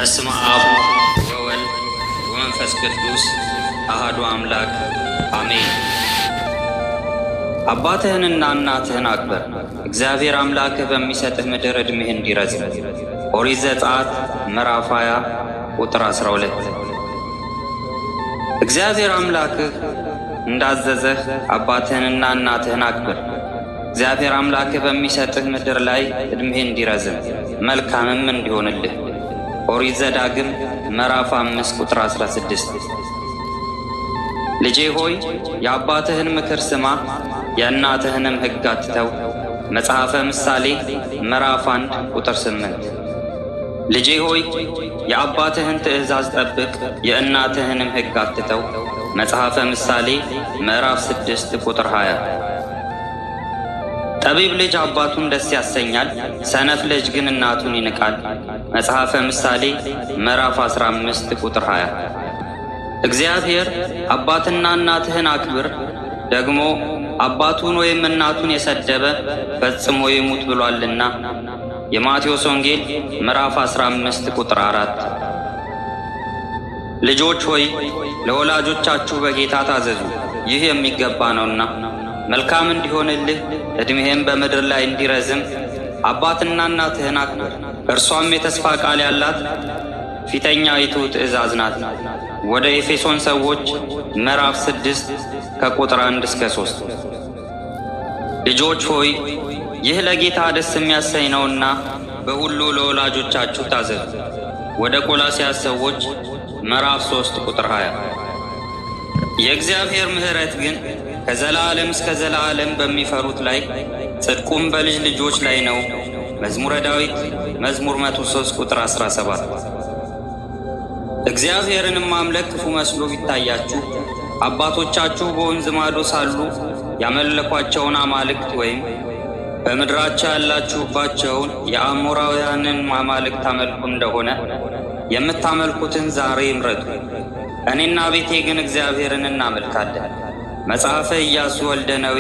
በስመ አብ ወወልድ ወመንፈስ ቅዱስ አሐዱ አምላክ አሜን። አባትህንና እናትህን አክብር፣ እግዚአብሔር አምላክህ በሚሰጥህ ምድር ዕድሜህ እንዲረዝም። ኦሪት ዘጸአት ምዕራፍ 20 ቁጥር 12። እግዚአብሔር አምላክህ እንዳዘዘህ አባትህንና እናትህን አክብር፣ እግዚአብሔር አምላክህ በሚሰጥህ ምድር ላይ ዕድሜህ እንዲረዝም መልካምም እንዲሆንልህ። ኦሪት ዘዳግም ምዕራፍ 5 ቁጥር 16። ልጄ ሆይ፣ የአባትህን ምክር ስማ፣ የእናትህንም ሕግ አትተው። መጽሐፈ ምሳሌ ምዕራፍ 1 ቁጥር 8። ልጄ ሆይ፣ የአባትህን ትእዛዝ ጠብቅ፣ የእናትህንም ሕግ አትተው። መጽሐፈ ምሳሌ ምዕራፍ 6 ቁጥር 20። ጠቢብ ልጅ አባቱን ደስ ያሰኛል፣ ሰነፍ ልጅ ግን እናቱን ይንቃል። መጽሐፈ ምሳሌ ምዕራፍ 15 ቁጥር 20። እግዚአብሔር አባትና እናትህን አክብር፣ ደግሞ አባቱን ወይም እናቱን የሰደበ ፈጽሞ ይሙት ብሏልና። የማቴዎስ ወንጌል ምዕራፍ 15 ቁጥር 4። ልጆች ሆይ፣ ለወላጆቻችሁ በጌታ ታዘዙ፣ ይህ የሚገባ ነውና። መልካም እንዲሆንልህ ዕድሜህም በምድር ላይ እንዲረዝም አባትና እናትህን አክብር። እርሷም የተስፋ ቃል ያላት ፊተኛይቱ ትእዛዝ ናት። ወደ ኤፌሶን ሰዎች ምዕራፍ 6 ከቁጥር 1 እስከ 3። ልጆች ሆይ፣ ይህ ለጌታ ደስ የሚያሰኝ ነውና በሁሉ ለወላጆቻችሁ ታዘዙ። ወደ ቆላስያስ ሰዎች ምዕራፍ 3 ቁጥር 20። የእግዚአብሔር ምሕረት ግን ከዘላለም እስከ ዘላለም በሚፈሩት ላይ፣ ጽድቁም በልጅ ልጆች ላይ ነው። መዝሙረ ዳዊት መዝሙር 103 ቁጥር 17። እግዚአብሔርንም ማምለክ ክፉ መስሎ ቢታያችሁ፣ አባቶቻችሁ በወንዝ ማዶ ሳሉ ያመለኳቸውን አማልክት ወይም በምድራቸው ያላችሁባቸውን የአሞራውያንን አማልክት ታመልኩ እንደሆነ የምታመልኩትን ዛሬ ምረጡ። እኔና ቤቴ ግን እግዚአብሔርን እናመልካለን። መጽሐፈ ኢያሱ ወልደ ነዌ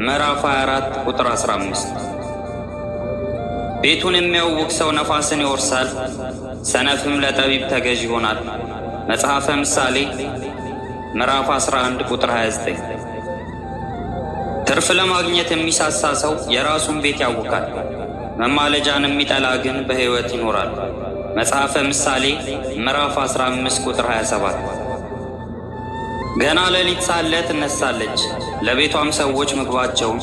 ምዕራፍ 24 ቁጥር 15። ቤቱን የሚያውክ ሰው ነፋስን ይወርሳል፣ ሰነፍም ለጠቢብ ተገዥ ይሆናል። መጽሐፈ ምሳሌ ምዕራፍ 11 ቁጥር 29። ትርፍ ለማግኘት የሚሳሳ ሰው የራሱን ቤት ያውካል፣ መማለጃን የሚጠላ ግን በሕይወት ይኖራል። መጽሐፈ ምሳሌ ምዕራፍ 15 ቁጥር 27። ገና ሌሊት ሳለ ትነሳለች፣ ለቤቷም ሰዎች ምግባቸውን